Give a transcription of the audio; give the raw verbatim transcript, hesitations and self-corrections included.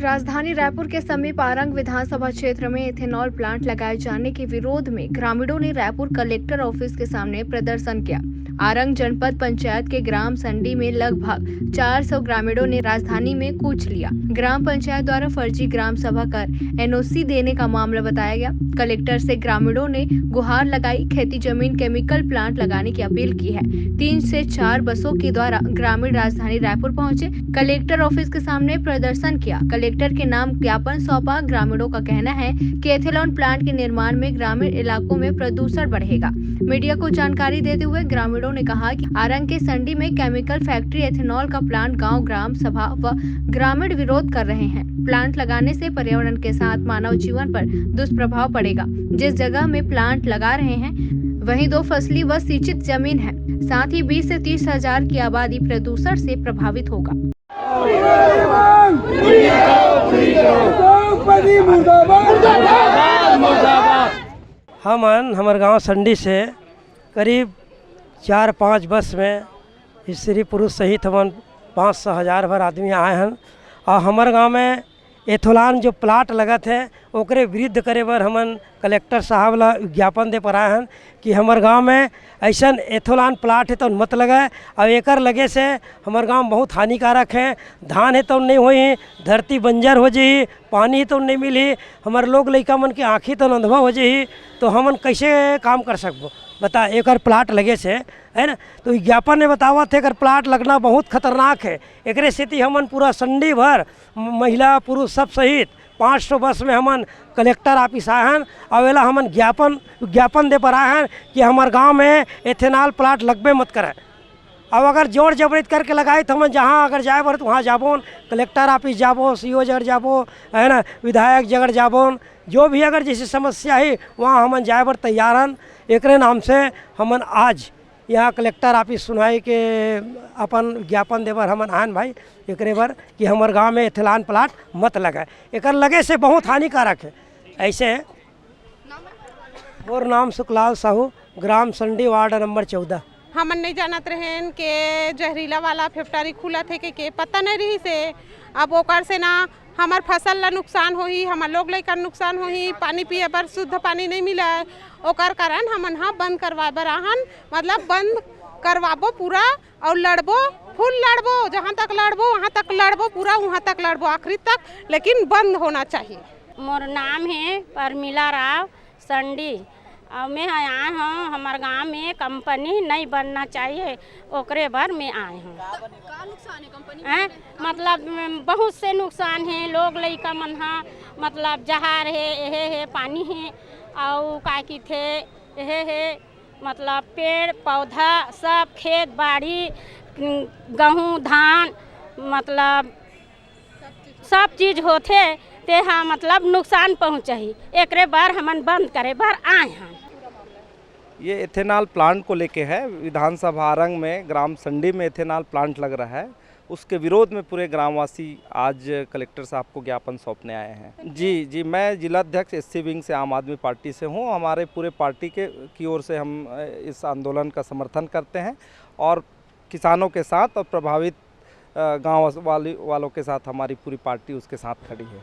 राजधानी रायपुर के समीप आरंग विधानसभा क्षेत्र में इथेनॉल प्लांट लगाए जाने के विरोध में ग्रामीणों ने रायपुर कलेक्टर ऑफिस के सामने प्रदर्शन किया। आरंग जनपद पंचायत के ग्राम संडी में लगभग चार सौ ग्रामीणों ने राजधानी में कूच लिया। ग्राम पंचायत द्वारा फर्जी ग्राम सभा कर एनओसी देने का मामला बताया गया। कलेक्टर से ग्रामीणों ने गुहार लगाई, खेती जमीन केमिकल प्लांट लगाने की अपील की है। तीन से चार बसों के द्वारा ग्रामीण राजधानी रायपुर पहुंचे, कलेक्टर ऑफिस के सामने प्रदर्शन किया, कलेक्टर के नाम ज्ञापन सौंपा। ग्रामीणों का कहना है कि एथेलॉन प्लांट के निर्माण में ग्रामीण इलाकों में प्रदूषण बढ़ेगा। मीडिया को जानकारी देते हुए ग्रामीणों ने कहा कि आरंग के संडी में केमिकल फैक्ट्री एथेनॉल का प्लांट गांव ग्राम सभा व ग्रामीण विरोध कर रहे हैं। प्लांट लगाने से पर्यावरण के साथ मानव जीवन पर दुष्प्रभाव पड़ेगा। जिस जगह में प्लांट लगा रहे हैं, वहीं दो फसली व सिंचित जमीन है, साथ ही बीस से तीस हजार की आबादी प्रदूषण से प्रभावित होगा। हमन हमर गांव संडी से करीब चार पाँच बस में स्त्री पुरुष सहित हमन पाँच सौ हजार भर आदमी आए हन। और हमर गांव में एथोलान जो प्लाट लगत है, ओकरे विरुद्ध करे बर हमन कलेक्टर साहब ला विज्ञापन दे पर आए हन कि हमर गांव में ऐसन एथोलान प्लाट है तो मत लगाए। और एकर लगे से हमर गांव बहुत हानिकारक है। धान है तो नहीं होई, धरती बंजर हो जाही, पानी तो नहीं मिलही, हमर लोग लइका मन के आँखी तो अंधवा हो जाही, तो हमन कैसे काम कर सकबो? बता, एकर प्लाट लगे से, है ना? तो विज्ञापन में बतावत है, एकर प्लाट लगना बहुत खतरनाक है। एकरे सेती हमन पूरा संडी भर म-, महिला पुरुष सब सहित पाँच सौ बस में हमन कलेक्टर ऑफिस आए हन। और एला हमन ज्ञापन विज्ञापन दे पर आए हन कि हमर गांव में एथेनॉल प्लाट लगबे मत करे। अब अगर जोर जबरदस्ती करके लगाई तो हमन जहाँ अगर जाए बर तो वहाँ जाबोन, कलेक्टर ऑफिस जाबो, सीओ जगह जाबो, है ना, विधायक जगह जाबोन, जो भी अगर जैसी समस्या है वहाँ हमन जाए बर तैयार हन। एकरे नाम से हमन आज यहाँ कलेक्टर ऑफिस सुनवाई के अपन ज्ञापन देबर हमन आन भाई, एकरे बर कि हमर गांव में एथेलान प्लाट मत लगाए, एकर लगे से बहुत हानिकारक है। ऐसे मोर नाम सुखलाल साहू, ग्राम संडी, वार्ड नंबर चौदह। हमन नहीं जानत रहेन के जहरीला वाला फैक्ट्री खुलत हे के, के पता नहीं रही से। अब ओकर से ना हमर फसल ला नुकसान होही, हमर लोग लइका नुकसान होही, पानी पिए बर शुद्ध पानी नहीं मिले, ओकर कारण हमन हा बंद करवाए बर आहन, मतलब बंद करवाबो पूरा। और लड़बो, फुल लड़बो, जहाँ तक लड़बो वहाँ तक लड़बो, पूरा वहाँ तक लड़बो आखिरी तक, लेकिन बंद होना चाहिए। मोर नाम है परमिला राव संडी। और मैं आए हूँ, हमर गांव में कंपनी नहीं बनना चाहिए, ओकरे बर मैं आए हूँ। का नुकसान है कंपनी हैं? मतलब बहुत से नुकसान है, लोग लइका मन हा, मतलब जहार है, एहे है, पानी है, और का किथे, एहे है, मतलब पेड़ पौधा सब, खेत बाड़ी, गहूँ धान, मतलब सब चीज होथे, ते हा मतलब नुकसान पहुँचही, एकरे बर हमन बंद करे बर आए हन। ये एथेनॉल प्लांट को लेके है। विधानसभा आरंग में ग्राम संडी में एथेनॉल प्लांट लग रहा है, उसके विरोध में पूरे ग्रामवासी आज कलेक्टर साहब को ज्ञापन सौंपने आए हैं। जी जी, मैं जिला अध्यक्ष एससी विंग से आम आदमी पार्टी से हूँ। हमारे पूरे पार्टी के की ओर से हम इस आंदोलन का समर्थन करते हैं और किसानों के साथ और प्रभावित गाँव वाली वालों के साथ हमारी पूरी पार्टी उसके साथ खड़ी है।